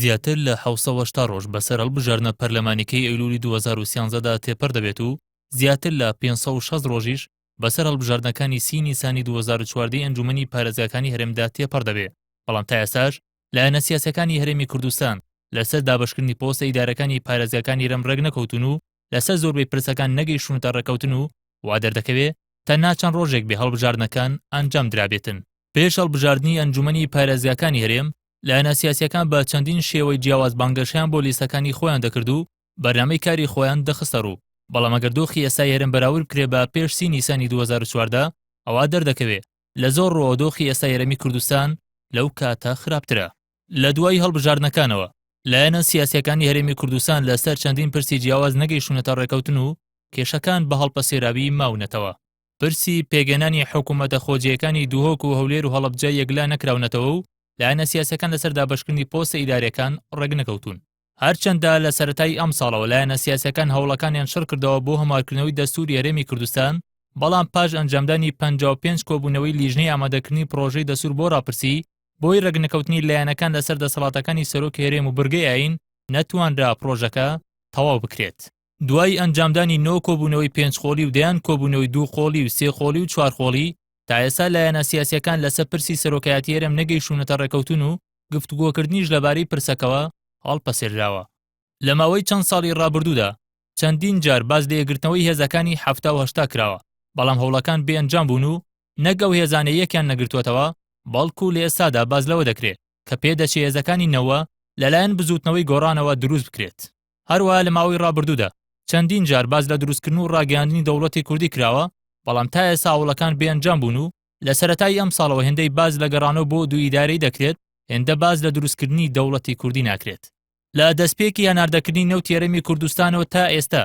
زیاتر لە 780 ڕۆژ بەسەر هەڵبژاردنە پەرلەمانیکەی ئەیلولی 2013 دا تێپەر دەبێت و زیاتر لە 560 ڕۆژیش بەسەر هەڵبژاردنەکانی سی نیسانی 2014 ی ئەنجومەنی پارێزگاکانی هەرێمدا تێپەڕ دەبێ، بەڵام تا ئێستاش لایەنە سیاسیەکانی هەرێمی کوردستان لەسەر دابەشکردنی پۆستە ئیدارەکانی پارێزگاکانی هەرێم ڕێکنەکەوتوون و لەسەر زۆربەی پرسەکان نەگەیشتوونەتە ڕێککەوتن و وا دەردەکەوێ تەنها چەند ڕۆژێک بێ هەڵبژاردنەکان ئەنجام درابێتن. پێش هەڵبژاردنی ئەنجومەنی پارێزگاکانی هەرێم، لایەنە سیاسیەکان بە چەندین شێوەی جیاواز بانگەشەیان بۆ لیستەکانی خۆیان دەکرد و بەرنامەی کاری خۆیان دەخستە ڕوو، بەڵام ئەگەر دۆخی ئێستای هەرێم بەراورد بکرێ بە پێش سی نیسانی 2014 ئەوا دەردەکەوێ لە زۆر ڕووەوە دۆخی ئێستای هەرێمی کوردستان لەو کاتە خراپترە. لە دوای هەڵبژاردنەکانەوە لایەنە سیاسیەکانی هەرێمی کوردستان لەسەر چەندین پرسی جیاواز نەگەیشتوونەتە ڕێکەوتن و کێشەکان بە هەڵپەسێراوی ماونەتەوە. پرسی پێکهێنانی حکوومەتە خۆجێیەکانی دهۆک و هەولێر و هەڵەبجە یەکلا نەکراونەتەوە و لایەنە سیاسیەکان لەسەر دابەشکردنی پۆستە ئیداریەکان ڕێکنەکەوتوون. هەرچەندە لە سەرەتای ئەمساڵەوە لایەنە سیاسیەکان هەوڵەکانیان چڕکردەوە بۆ هەموارکردنەوەی دەستوری هەرێمی کوردستان، بەڵام پاش ئەنجامدانی 55 کۆبوونەوەی لیژنەی ئامادەکردنی پڕۆژەی دەستور بۆ ڕاپرسی، بۆی ڕێکنەکەوتنی لایەنەکان لەسەر دەسەڵاتەکانی سەرۆکی هەرێم و بڕگەی ئایین، نەتوانرا پڕۆژەکە تەواو بکرێت. دوای ئەنجامدانی نۆ کۆبوونەوەی پێنج قۆڵی و دەیان کۆبوونەوەی دوو قۆڵی و سێ قۆڵی و چوار قۆڵی، تا ئێستا لایەنە سیاسیەکان لەسەر پرسی سەرۆکایەتی هەرێم نەگەیشتوونەتە ڕێکەوتن و گفتوگۆکردنیش لەبارەی پرسەکەوە هەڵپەسێردراوە. لە ماوەی چەند ساڵی ڕابردوودا چەندین جار باس لە یەکگرتنەوەی هێزەکانی 70 و 80 کراوە، بەڵام هەوڵەکان بێ ئەنجام بوون و نەک ئەو هێزانە یەکیان نەگرتووەتەوە، بەڵکو لە ئێستادا باس لەوە دەکرێ کە پێدەچێ هێزەکانی نەوە لەلایەن بزووتنەوەی گۆڕانەوە دروست بکرێت. هەروەها لە ماوەی ڕابردوودا چەندین جار باس لە دروستکردن و ڕاگەیاندنی دەوڵەتی کوردی کراوە، بەڵام تا ئێستا هەوڵەکان بێ ئەنجام بوون و لە سەرەتای ئەمساڵەوە هێندەی باس لە گەڕانەوە بۆ دوو ئیدارەیی دەکرێت، هێندە باس لە دروستکردنی دەوڵەتی کوردی ناکرێت. لە دەستپێکی هەناردەکردنی نەوتی هەرێمی کوردستانەوە تا ئێستا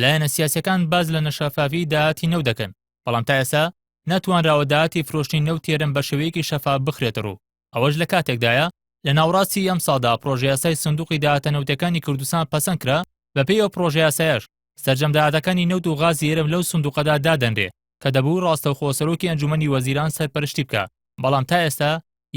لایەنە سیاسیەکان باس لە نەشەفافی داهاتی نەوت دەکەن، بەڵام تا ئێستا نەتوانراوە داهاتی فرۆشتنی نەوتی هەرێم بە شێوەیەکی شەفاف بخرێتە ڕوو، ئەوەش لە کاتێکدایە لە ناوەڕاستی ئەمساڵدا پڕۆژەیاسای سندوقی داهاتە نەوتیەکانی کوردستان پەسەند کرا، بەپێی ئەو پڕۆژەیاسایەش سەرجەم داهاتەکانی نەوت و غازی هەرێم لەو سندوقەدا دادەنرێ کە دەبوو ڕاستەوخۆ سەرۆکی ئەنجومەنی وەزیران سەرپەرشتی بکا، بەڵام تا ئێستا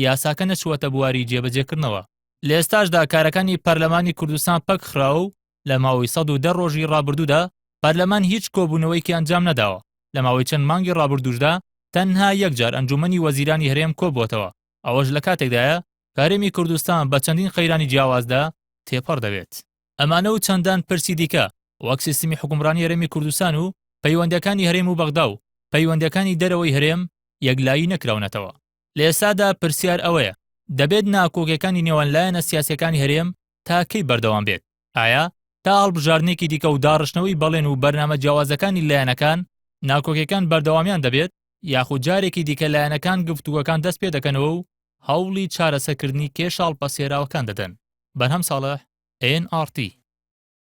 یاساکە نەچووەتە بواری جێبەجێکردنەوە. لە ئێستاشدا کارەکانی پەرلەمانی کوردستان پەکخراوە و لە ماوەی 110 ڕۆژی ڕابردوودا پەرلەمان هیچ کۆبوونەوەیەکی ئەنجام نەداوە، لە ماوەی چەند مانگی ڕابردووشدا تەنها یەک جار ئەنجومەنی وەزیرانی هەرێم کۆبووەتەوە، ئەوەش لە کاتێکدایە کە هەرێمی کوردستان بە چەندین قەیرانی جیاوازدا تێپەڕ دەبێت. ئەمانە و چەندان پرسی دیکە وەک سیستمی حوکمڕانی هەرێمی کوردستان و پەیوەندییەکانی هەرێم و بەغدا و پەیوەندییەکانی دەرەوەی هەرێم یەکلایی نەکراونەتەوە. لە ئێستادا پرسیار ئەوەیە دەبێت ناکۆکیەکانی نێوان لایەنە سیاسیەکانی هەرێم تا کەی بەردەوام بێت؟ ئایا تا هەڵبژاردنێکی دیکە و داڕشتنەوەی بەڵێن و بەرنامە جیاوازەکانی لایەنەکان ناکۆکیەکان بەردەوامیان دەبێت یاخود جارێکی دیکە لایەنەکان گفتوگۆکان دەست پێ دەکەنەوە و هەوڵی چارەسەرکردنی کێشە هەڵپەسێراوەکان دەدەن؟ بەرهەم ساڵح، ئێن ئاڕ تی.